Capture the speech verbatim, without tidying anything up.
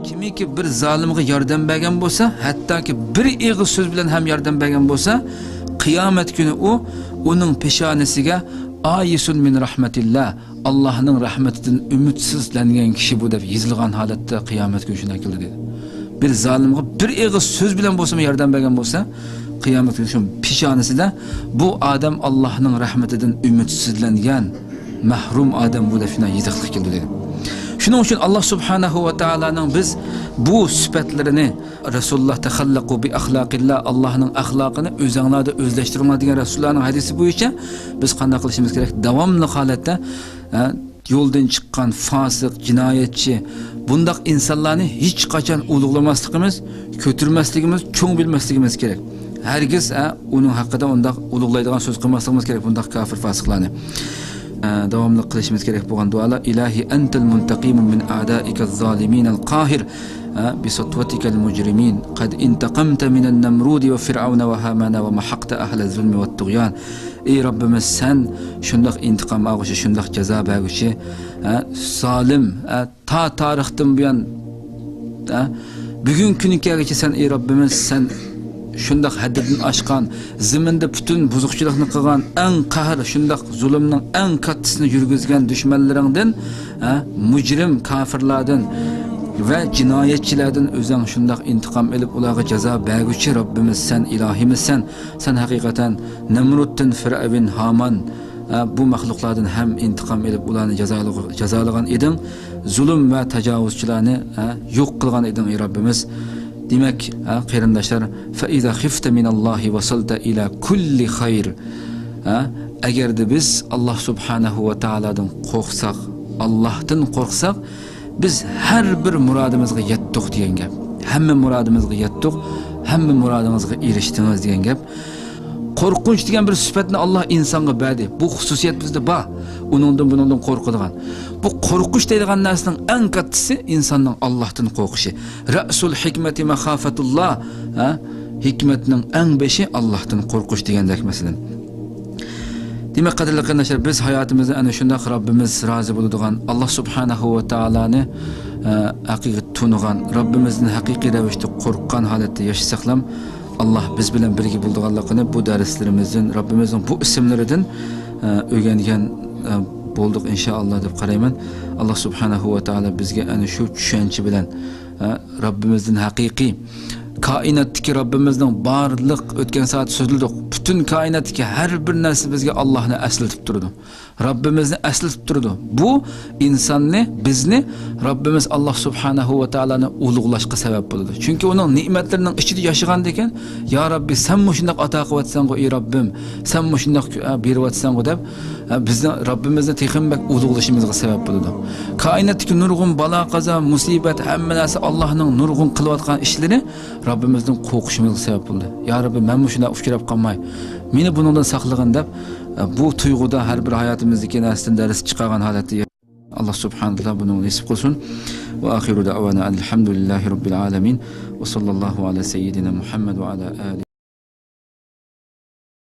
كىمكى بىر زالىمغا ياردەم بەرگەن بولسا، ھەتتاكى بىر ئېغىز سۆز بىلەن ھەم ياردەم بەرگەن بولسا، قىيامەت كۈنى ئۇ، ئۇنىڭ پېشانىسىگە «ئايسۇن مىن رەھمەتىللا»، ئاللاھنىڭ رەھمىتىدىن ئۈمىدسىزلەنگەن كىشى بۇ دەپ يېزىلغان ھالەتتە قىيامەت كۈنى شۇنداق كېلىدۇ دېدى. بىر زالىمغا بىر ئېغىز سۆز بىلەن بولسىمۇ ياردەم بەرگەن بولسا، قىيامەت كۈنى شۇ پېشانىسىدە بۇ ئادەم ئاللاھنىڭ رەھمىتىدىن ئۈمىدسىزلەنگەن، مەھرۇم ئادەم بۇ دەپ شۇنداق يېزىقلىق كېلىدۇ دېدى. شۇنىڭ ئۈچۈن ئاللاھ سۇبھانەھۇ ۋە تائالانىڭ بىز بۇ سۈپەتلىرىنى، رەسۇلۇللاھ «تەخەللەقۇ بىئەخلاقىللا»، ئاللاھنىڭ ئەخلاقىنى ئۆزەڭلاردا ئۆزلەشتۈرۈڭلار دېگەن رەسۇلۇللاھنىڭ ھەدىسى بويىچە بىز قانداق قىلىشىمىز كېرەك؟ داۋاملىق ھالەتتە، ھە، يولدىن چىققان فاسىق، جىنايەتچى، بۇنداق ئىنسانلارنى ھېچقاچان ئۇلۇغلىماسلىقىمىز، كۆتۈرمەسلىكىمىز، چوڭ بىلمەسلىكىمىز كېرەك. ھەرگىز، ھە، ئۇنىڭ ھەققىدە ئۇنداق ئۇلۇغلايدىغان سۆز قىلماسلىقىمىز كېرەك، بۇنداق كاپىر، فاسىقلارنى. ھە، داۋاملىق قىلىشىمىز كېرەك بولغان دۇئالار: «ئىلاھى، ئەنتەل مۇنتەقىمۇ مىن ئەئدائىكەز زالىمىنەل قاھىر، ھە، بىساتۋەتىكەل مۇجرىمىن، قەد ئىنتەقەمتە مىنەن نەمرۇدى ۋە فىرئەۋنە ۋە ھامانە ۋە مەھەقتە ئەھلەز زۇلمى ۋەت تۇغيان.» ئەي رەببىمىز، سەن شۇنداق ئىنتىقام ئالغۇچى، شۇنداق جازا بەرگۈچى، ھە، زالىم، ھە، تا تارىختىن بۇيان، ھە، بۈگۈنكى كۈنگە كەلگۈچە سەن، ئەي رەببىمىز، سەن شۇنداق ھەددىدىن ئاشقان، زېمىندا پۈتۈن بۇزۇقچىلىقنى قىلغان، ئەڭ قەھەر، شۇنداق زۇلۇمنىڭ ئەڭ كاتتىسىنى يۈرگۈزگەن دۈشمەنلىرىڭدىن، ھە، مۇجرىم كاپىرلاردىن ۋە جىنايەتچىلەردىن ئۆزۈڭ شۇنداق ئىنتىقام ئېلىپ، ئۇلارغا جازا بەرگۈچى رەببىمىز سەن، ئىلاھىمىز سەن. سەن ھەقىقەتەن نەمرۇتتىن، فىرئەۋن، ھامان، ھە، بۇ مەخلۇقلاردىن ھەم ئىنتىقام ئېلىپ، ئۇلارنى جازالىغ-، جازالىغان ئىدىڭ. زۇلۇم ۋە تاجاۋۇزچىلارنى، ھە، يوق قىلغان ئىدىڭ، ئەي رەببىمىز. دېمەك، ھە، قېرىنداشلار، فەئىزا خىفتە مىنەللاھى ۋەسەلتە ئىلە كۇللى خەير. ھە، ئەگەردە بىز ئاللاھ سۇبھانەھۇ ۋە تائالادىن قورقساق، ئاللاھتىن قورقساق، بىز ھەر بىر مۇرادىمىزغا يەتتۇق دېگەن گەپ. ھەممە مۇرادىمىزغا يەتتۇق، ھەممە مۇرادىڭىزغا ئېرىشتىڭىز دېگەن گەپ. قورقۇنچ دېگەن بىر سۈپەتنى ئاللاھ ئىنسانغا بەردى. بۇ خۇسۇسىيەت بىزدە بار. ئۇنىڭدىن، بۇنىڭدىن قورقىدىغان. بۇ قورقۇش دەيدىغان نەرسىنىڭ ئەڭ كاتتىسى ئىنساننىڭ ئاللاھتىن قورقۇشى. رەئسۇل ھېكمەتى مەخافتۇللاھ، ھە؟ ھېكمەتنىڭ ئەڭ بېشى ئاللاھتىن قورقۇش دېگەندەك، مەسىلەن. دېمەك، قەدىرلىك قېرىنداشلار، بىز ھاياتىمىزدا ئەنە شۇنداق رەببىمىز رازى بولىدىغان، ئاللاھ سۇبھانەھۇ ۋە تائالانى، ئە، ھەقىقىي تونۇغان، رەببىمىزدىن ھەقىقىي رەۋىشتە قورققان ھالەتتە ياشىساقلام، ئاللاھ بىز بىلەن بىرگە بولىدىغانلىقىنى بۇ دەرسلىرىمىزدىن، رەببىمىزنىڭ بۇ ئىسىملىرىدىن، ئە، ئۆگەنگەن، ئە، بولدۇق، ئىنشائاللاھ، دەپ قارايمەن. ئاللاھ سۇبھانەھۇ ۋە تائالا بىزگە ئەنە شۇ چۈشەنچە بىلەن، ئە، رەببىمىزدىن ھەقىقىي، كائىناتتىكى رەببىمىزنىڭ بارلىق، ئۆتكەن سائەت سۆزلىدۇق، پۈتۈن كائىناتتىكى ھەر بىر نەرسە بىزگە ئاللاھنى ئەسلىتىپ تۇرىدۇ. رەببىمىزنى ئەسلىتىپ تۇرىدۇ. بۇ ئىنساننى، بىزنى رەببىمىز ئاللاھ سۇبھانەھۇ ۋە تائالانى ئۇلۇغلاشقا سەۋەب بولىدۇ. چۈنكى ئۇنىڭ نېمەتلىرىنىڭ ئىچىدە ياشىغاندىكىن، يا رەببى، سەن مۇشۇنداق ئاتا قىلىۋاتىسەنغۇ، ئەي رەببىم، سەن مۇشۇنداق، ئە، بېرىۋاتىسەنغۇ دەپ، ئە، بىزنى، رەببىمىزنى تېخىمۇ بەك ئۇلۇغلىشىمىزغا سەۋەب بولىدۇ. كائىناتتىكى نۇرغۇن بالا-قازا، مۇسىبەت، ھەممە نەرسە، ئاللاھنىڭ نۇرغۇن قىلىۋاتقان ئىشلىرى رەببىمىزدىن قورقۇشىمىزغا سەۋەب بولدى. يا رەببى، مەنمۇ شۇنداق ئۇچراپ قالماي، مېنى بۇنىڭدىن ساقلىغىن دەپ، بۇ تۇيغۇدا ھەر بىر ھاياتىمىزدىكى نەرسىدىن دەرس چىقارغان ھالەتتە ئاللاھ سۇبھانەھۇ ۋە تائالا بۇنى نېسىپ قىلسۇن. ۋە ئاخىرۇ دەئۋانا ئەنىل ھەمدۇلىللاھى رەببىل ئالەمىن. ۋە ساللاللاھۇ ئەلا سەييىدىنا مۇھەممەد ۋە ئەلا ئالىھى.